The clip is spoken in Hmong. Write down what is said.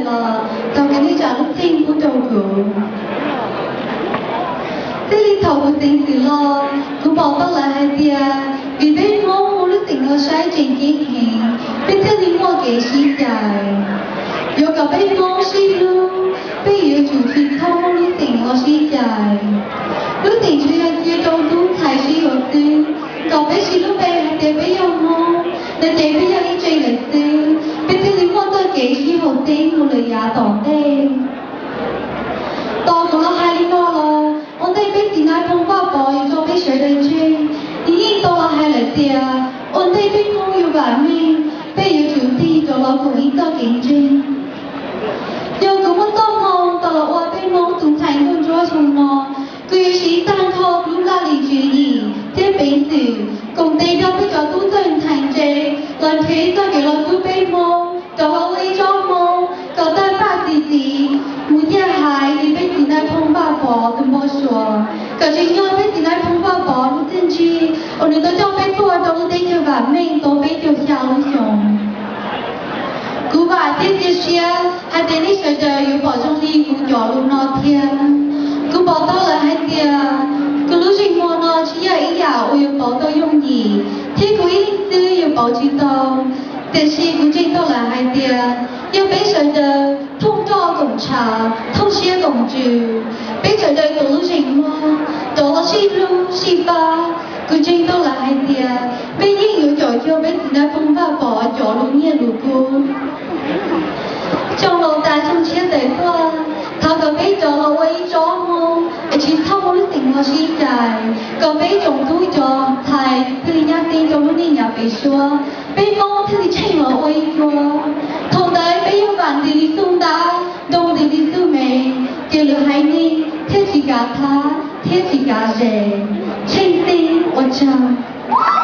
los thov kom nej zam lub txim pub rau kuv. Txij li thaum kuv xeev xwm los, kuv pom tau lawm hais tias vim peb Hmoob muaj lub xeem los saib tseem ceeb heev, peb thiaj li muaj kev sib cais. Yuav kom peb Hmoob sib hlub, peb yuav tsum tsis txhob muaj lub xeem los sib cais. Lub xeem tsuas yog cia rau tub ntxhais sib haum xwb, kom peb sib hlub peb hais tias peb yog Hmoob, no ces peb yog ib tsev lawm xwb, peb thiaj li muaj txoj kev sib haum xeeb mus lawm yav tom ntej. Tos kuv los hais li no los, ua ntej peb txiv Nais Phoo Vaj Pov yuav tso peb sawv daws tseg, nws yeej tau los hais lawm tias ua ntej peb Hmoob yuav vam meej, peb yuav tsum tig rov los koom ib txoj kev ntseeg. Yog kuv muaj txoj hmoo tau los ua peb Hmoob tus ntxhais nkauj ntsuab xyoo no, kuv yuav siv tag nrho kuv lub laj lim tswv yim thiab peev xwm koom tes nrog peb cov tub txawj ntxhais ntse los nrhiav ib txoj kev los hlub peb Hmoob, rov los ua ib tsob Hmoob kom tawg paj txi txiv mus ciaj haiv li peb txiv Nais Phoo Vaj Pov tus npau suav, kom tsim nyog peb txiv Nais Phoo Vaj Pov lub txiaj ntsig uas nws tau coj peb tuaj rau lub teb chaws vam meej tau peb caug xya lub xyoo. Kuv vam thiab cia siab hais tias nej sawv daws yuav pom zoo li kuv cov lus no thiab. Kuv pom tau lawm hais tias kuv lub zeem muag no tsis yog ib yam uas yuav pauv tau yooj yim, thiab kuv ib leeg xwb yuav pauv tsis tau. Tiam sis kuv ntseeg tau lawm hais tias yog peb sawv daws thooj roj koom tshav, thooj siab koom ntsws, peb sawv daws tuav lub zeem muag, rov los sib hlub sib pab, kuv ntseeg tau lawm hais tias peb yeej yuav caum cuag peb txiv Nais Phoo Vaj Pov cov lus nyiaj lus kub. Xyoo laus tas xyoo tshiab tawm tuaj, thov kom peb rov los ua ib tsob Hmoob es tsis txhob muaj lub xeem no sib cais, kom peb tsoom tub cov ntxhais thiaj li nyab teb rau lub neej yav pem suab, peb Hmoob thiaj li tsheej los ua ib tsuab. Thaum ntawd peb yuav vam ntis li xub ntab, nroo ntis li xub me, ces lwm haiv neeg thiaj tsis kav thab thiab tsis kav zes. Tsheej xeeb ua tsaug.